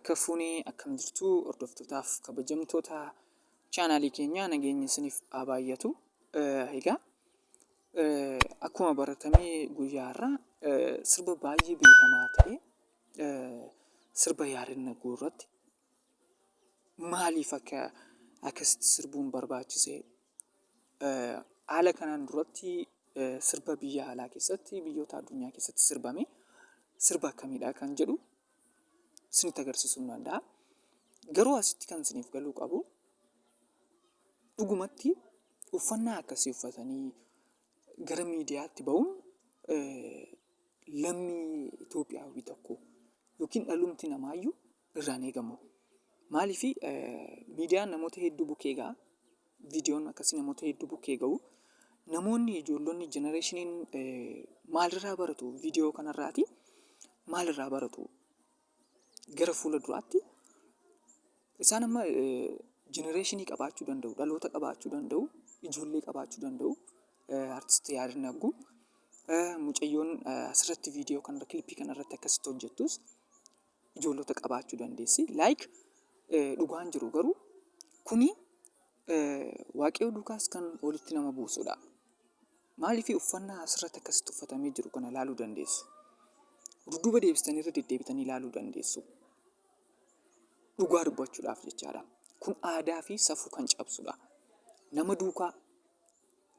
Harka fuunee akkam jirtu hordoftootaaf kabajamtoota chaanaalii keenyaa, nageenyi isiniif haa baay'atu. Egaa akkuma baratame guyyaa har'aa sirba baay'ee beekamaa ta'e, sirba Yaared Naguu irratti maaliif akka akkasitti sirbuun barbaachise, haala kanaan duratti sirba biyya alaa keessatti, biyyoota addunyaa keessatti sirbame sirba akkamiidha kan jedhu isinitti agarsiisuu ni danda'a. Garuu asitti kan isiniif galuu qabu, dhugumatti uffannaa akkasii uffatanii gara miidiyaatti ba'uun lammii Itoophiyaawii tokko yookiin dhalumti namaayyuu irraa hin eegamu. Maaliif? Miidiyaan namoota hedduu bukkee ga'a. Viidiyoon akkasii namoota hedduu bukkee ga'u. Namoonni, ijoollonni, jenereeshiniin maalirraa baratu? Viidiyoo kanarraati maalirraa baratu? Gara fuula duraatti isaan amma jenereeshinii qabaachuu danda'u, dhaloota qabaachuu danda'u, ijoollee qabaachuu danda'u. Artisti Yaared Nagguu, mucayyoon asirratti viidiyoo kanarra, kilippii kanarratti akkasitti hojjettus ijoollota qabaachuu dandeessi. Like dhugaan jiru garuu kuni Waaqayyo duukaas kan walitti nama buusudha. Maaliif? Uffannaa asirratti akkasitti uffatamee jiru kana ilaaluu dandeessu. Dudduuba deebistanii irra deddeebitanii ilaaluu dandeessu. Dhugaa dubbachuudhaaf jechaadha. Kun aadaa fi safuu kan cabsudha. Nama duukaa,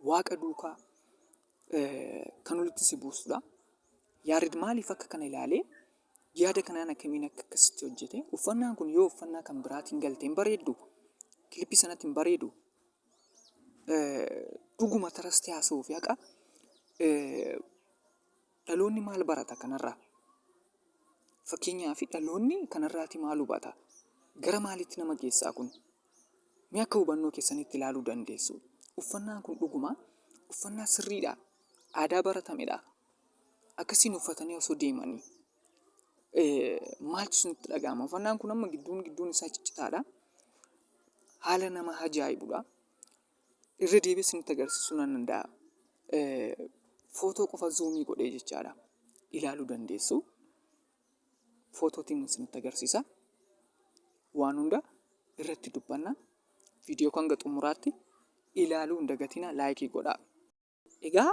Waaqa duukaa kan walitti si buusudha. Yaared maaliif akka kana ilaalee, yaada kanaan akkamiin akka akkasitti hojjete? Uffannaan kun yoo uffannaa kan biraatiin galte hin bareeddu. Kilippii sanatti hin bareedu. Dhuguma tarastee haasa'uu fi haqa, dhaloonni maal barata kanarraa? Fakkeenyaaf, dhaloonni kanarraati maal hubata? Gara maaliitti nama geessaa kun? Mee akka hubannoo keessanitti ilaaluu dandeessu. Uffannaan kun dhuguma uffannaa sirriidha? Aadaa baratamedha? Akkasiin uffatanii osoo deemanii maaltu isinitti dhaga'ama? Uffannaan kun amma gidduun gidduun isaa ciccitaadha. Haala nama ajaa'ibudha. Irra deebi'ee isinitti agarsiisuu nan danda'a. Footoo qofa zuumii godhee jechaadha. Ilaaluu dandeessu. Footootiin isinitti agarsiisa. Waan hunda irratti dubbanna. Viidiyoo kan hanga xumuraatti ilaaluu hin dagatinaa, laayikii godhaa. Egaa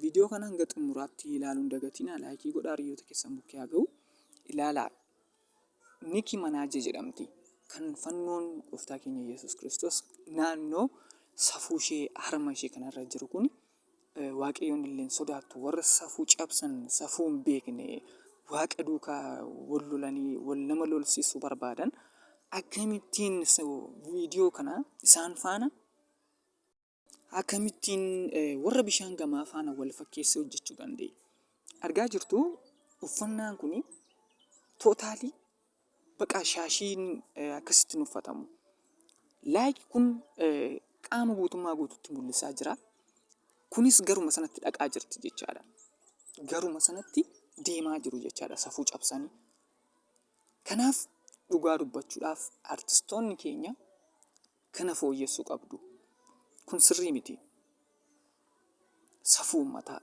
viidiyoo kana hanga xumuraatti ilaaluu hin dagatinaa, laayikii godhaa, hiriyoota keessan bukkee haa ga'u. Ilaalaa. Niki Manaaje jedhamti. Kan fannoon gooftaa keenya Yesuus Kiristoos naannoo safuu ishee, harma ishee kanarra jiru kun, Waaqayyoon illee hin sodaattu, warra safuu cabsan, safuu hin beekne, Waaqa duukaa wal lolanii wal nama lolsiisuu barbaadan, akkamittiin viidiyoo kana isaan faana, akkamittiin warra bishaan gamaa faana wal fakkeessee hojjechuu danda'e? Argaa jirtu, uffannaan kun tootaalii baqa shaashiin akkasitti hin uffatamu. Like kun qaama guutummaa guututti mul'isaa jira. Kunis garuma sanatti dhaqaa jirti jechaadha. Garuma sanatti deemaa jiru jechaadha safuu cabsanii. Kanaaf dhugaa dubbachuudhaaf artistoonni keenya kana fooyyessuu qabdu. Kun sirrii miti. Safuu uummataa,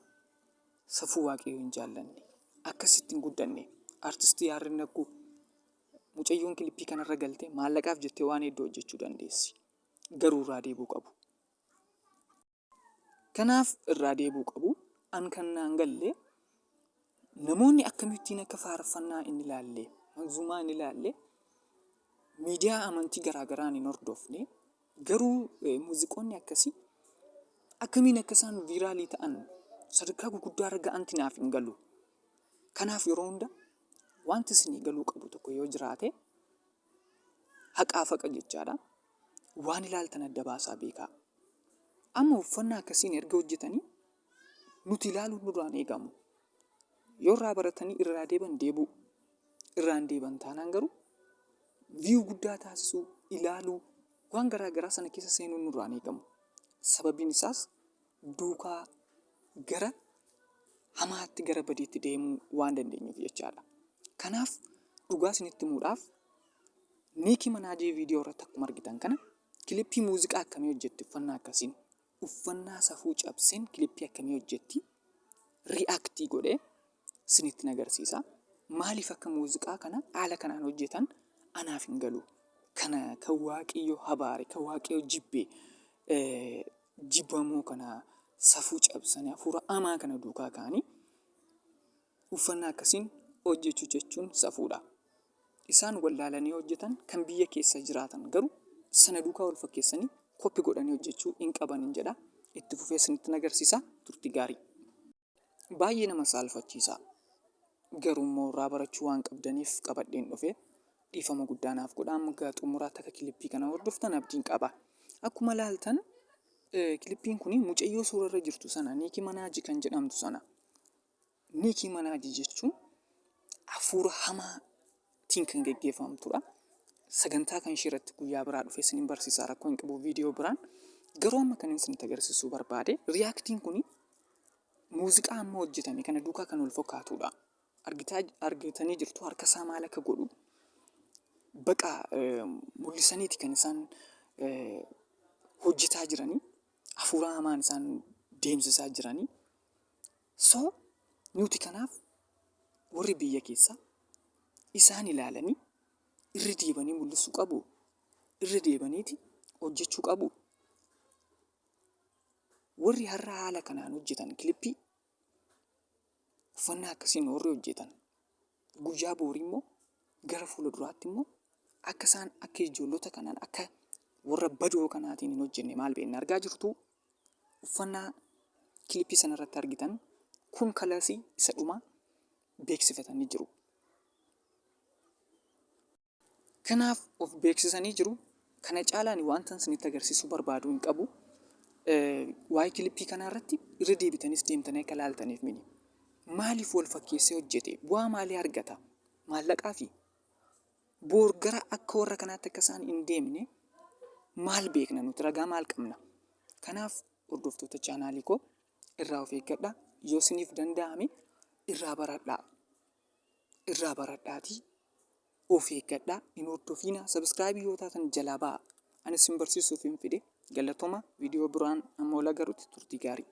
safuu Waaqayyoo hin jaallanne. Akkasitti hin guddanne. Artistii Yaared Nagguu, mucayyoon kilippii kanarra galte maallaqaaf jettee waan hedduu hojjechuu dandeessi. Garuu irraa deebi'uu qabu. Kanaaf irraa deebi'uu qabu. An kan naan galle, namoonni akkamittiin akka faarfannaa hin ilaalle, manzuumaa hin ilaalle, miidiyaa amantii garaa garaan hin hordofne, garuu muuziqoonni akkasii akkamiin akka isaan viiraalii ta'an, sadarkaa gurguddaa irra ga'anti naaf hin galu. Kanaaf yeroo hunda wanti isinii galuu qabu tokko yoo jiraate, haqaaf haqa jechaadha. Waan ilaaltan adda baasaa beekaa. Amma uffannaa akkasiin erga hojjetanii nuti ilaaluun nurraan eegamu. Yoo irraa baratanii irraa deeban deebuu. Irraan deeban taanaan garuu view guddaa taasisuu, ilaaluu, waan garaa garaa sana keessa seenuun nurraan eegamu. Sababiin isaas duukaa gara hamaatti, gara badiitti deemuu waan dandeenyuuf jechaadha. Kanaaf dhugaa isinitti himuudhaaf, Niikii Manaajii viidiyoo irratti akkuma argitan kana kilippii muuziqaa akkamii hojjetti uffannaa akkasiin? Uffannaa safuu cabseen kilippii akkamii hojjetti? Ri'aaktii godhee isinitti agarsiisa. Maaliif akka muuziqaa kana haala kanaan hojjetan? Anaaf hin galu. Kana kan Waaqayyo habaare, kan Waaqayyo jibbe, jibbamoo kana safuu cabsanii hafuura hamaa kana duukaa ka'anii uffannaa akkasiin hojjechuu jechuun safuudha. Isaan wallaalanii hojjetan kan biyya keessa jiraatan garuu sana duukaa wal fakkeessanii koppi godhanii hojjechuu hin qabanin jedha. Itti fufee isinitti agarsiisa. Turtii gaarii. Baay'ee nama saalfachiisa. Garuu immoo irraa barachuu waan qabdaniif qabadheen dhufe. Dhiifama guddaa naaf godhaa. Amma gaa xumuraatti akka kilippii kana hordoftan abdiin qaba. Akkuma laaltan kilippiin kun mucayyoo suurarra jirtu sana Niikii Manaaji kan jedhamtu sana. Niikii Manaaji jechuun hafuura hamaatiin kan geggeeffamtudha. Sagantaa kan ishee irratti guyyaa biraa dhufee isinin barsiisaa rakkoo hin qabu viidiyoo biraan. Garuu amma kan isinitti agarsiisuu barbaade riyaaktiin kun muuziqaa amma hojjetame kana duukaa kan wal fakkaatudha. Argitaa argitanii jirtu harka isaa maal akka godhu baqa mul'isaniiti kan isaan hojjetaa jiranii hafuura hamaan isaan deemsisaa jiranii. So nuti kanaaf warri biyya keessaa isaan ilaalanii irra deebanii mul'isuu qabu. Irra deebaniiti hojjechuu qabu. Warri har'a haala kanaan hojjetan kilippii uffannaa akkasiin warri hojjetan guyyaa boorii immoo gara fuula duraatti immoo akka isaan akka ijoollota kanaan akka warra badoo kanaatiin hin hojjenne maal beekna argaa jirtu uffannaa kilippii sanarratti argitan kun kalasii isa dhumaa beeksifatanii jiru. Kanaaf of beeksisanii jiru. Kana caalaa ani wantan isinitti agarsiisuu barbaadu hin qabu. Waa'ee kilippii kanaa irratti irra deebitanis deemtanii akka ilaaltaniif mini. Maaliif wal fakkeessee hojjete? Bu'aa maalii argata? Maallaqaa fi boor gara akka warra kanaatti akka isaan hin deemne maal beekna nuti ragaa maal qabna? Kanaaf hordoftoota chaanaalii koo irraa of eeggadhaa. Yoo isiniif danda'ame irraa baradhaa. Irraa baradhaatii of eeggadhaa hin hordofiinaa subscribe yoo taatan jalaa ba'aa ani isin barsiisuuf hin fide galatoma viidiyoo biraan amma wal agarrutti turtii gaarii.